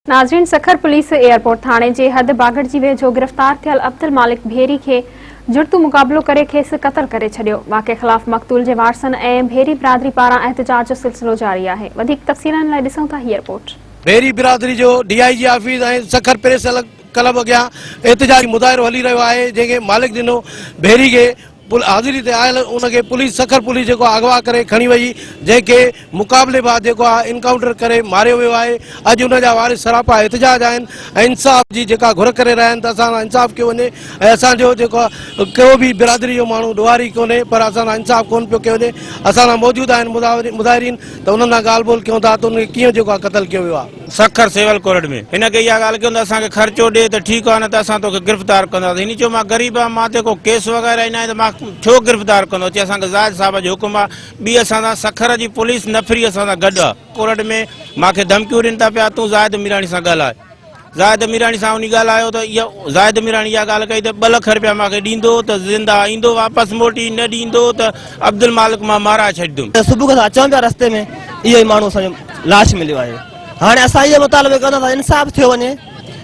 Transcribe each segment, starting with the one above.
ناظرين Sukkur police airport ٿاڻي جي حد باگڙجي ويجهو گرفتار ٿيل عبدالمالڪ ڀيري کي جڙتو مقابلو ڪري کيس قتل ڪري ڇڏيو. واقعي خلاف مقتول جي وارثن ۽ ڀيري برادري پاران احتجاج جو سلسلو جاري آهي. وڌيڪ تفصيلن لاء ڏسون ٿا هيء رپورٽ. ڀيري برادري جو D I G office ۽ Sukkur press club اڳيان احتجاجي مظاهرو هلي رهيو آهي جنهن کي مالڪ ڏنو ڀيري کي حاضري تي آيل ان کي پوليس سکر پوليس جيڪو آهي اغوا ڪري کڻي وئي جنهن کي مقابلي بعد جيڪو آهي انڪائونٽر ڪري ماريو ويو آهي اڄ ان جا وارث سراپا احتجاج آهن ۽ انصاف جي جيڪا گهر ڪري رهيا آهن ته اسان سان انصاف ڪيو وڃي ۽ اسان جو جيڪو آهي ڪو به برادري جو ماڻهو ڏوهاري ڪونهي پر اسان سان انصاف ڪونه پيو ڪيو وڃي اسان سان موجود آهن مظاهرين ته انهن سان ڳالهه ٻولهه ڪيون ٿا ته انهن کي ڪيئن جيڪو آهي قتل ڪيو ويو آهي. سکر سول ڪورٽ ۾ هن کي اها ڳالهه ڪيون ته اسان کي خرچو ڏي ته ٺيڪ آهي نه ته اسان توکي گرفتار ڪنداسين. هن چيو مان غريب آهيان مان تي ڪو ڪيس وغيره ئي ناهي ته مان ڇو گرفتار ڪندو. چي اسان کي زاهد صاحب جو حڪم آهي. ٻي اسان سان سکر جي پوليس نفري اسان سان گڏ آهي. ڪورٽ ۾ مان کي ڌمڪيون ڏين ٿا پيا تون زاهد ميراڻي سان ڳالهاء. زاهد ميراڻي سان انهي ڳالهايو ته اها زاهد ميراڻي اها ڳالهه ڪئي ته ٻه لک رپيا مان کي ڏيندو ته زنده ايندو واپس موٽي نه ڏيندو ته عبدالمالڪ مان مارائي ڇڏيندم. صبح کان اچون پيا رستي ۾ اهو ئي ماڻهو اسان جو لاش مليو آهي هاڻي اسان اهو مطالبو ڪيون ٿا ته انصاف ٿيو وڃي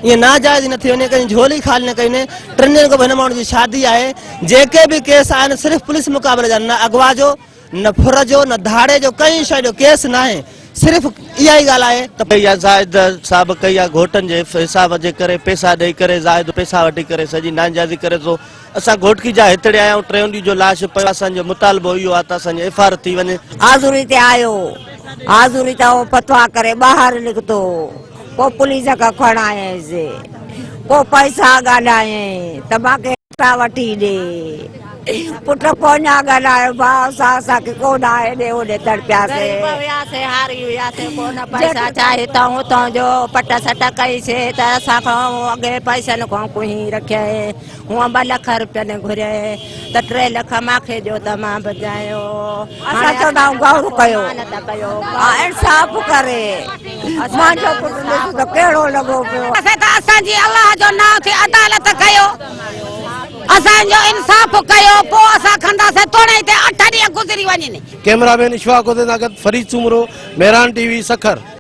ائين ناجائزي نه ٿي وڃي ڪنهن جي جهولي خالي نه ڪئي وڃي ٽن ڏينهن کان پوء هن ماڻهو جي شادي آهي جيڪي به ڪيس آهن صرف پوليس مقابلي جا نه اغوا جو نه ڦر جو نه ڌاڙي جو ڪنهن شيء جو ڪيس ناهي صرف اها ئي ڳالهه آهي ته. ڪئي آ زاهد صاحب ڪئي آ گهوٽن جي حساب جي ڪري پيسا ڏئي ڪري زاهد پيسا وٺي ڪري سڄي نانجائزي ڪري ٿو اسان گهوٽڪي جا هتڙي آيا آهيون ٽيون ڏينهن جو لاش پيو اسان جو مطالبو اهو آ ته اسان جي ايف آر ٿي وڃي. حاضري تي آيو حاضري تان فتوا ڪري ٻاهر نڪتو پوء پوليس کان کڻايس پوء پئسا ڳالهايائين ته مان کي ايترا وٺي ڏي پٽ پوڃا ڳالهايو ڀاء سان اسان کي ڪو نه هيڏي هوڏي تڙپياسي. غريب هياسي هاري هياسي ڪو نه پئسا ڇا هتان هتان جو پٽ سٽ ڪئي سي ته اسان کان اڳي پئسن کان ڪوهين رکيائين هونء ٻه لک روپين گهريائين ته ٽي لک مان کي ڏيو ته مان بچايو. اسان چوندا آهيون غور ڪيو انصاف ڪري مانجو پٽ ڏس ته ڪهڙو لڳو پيو. اسين ته اسان جي الله جو نانء ٿي عدالت ڪيو اسان جو انصاف ڪيو پوء اسان کڻنداسين توڻي هتي اٺ ڏينهن گذري وڃن. ڪئميرا مين اشفاق حسين سان گڏ فريد سومرو، مهراڻ ٽي وي، سکر.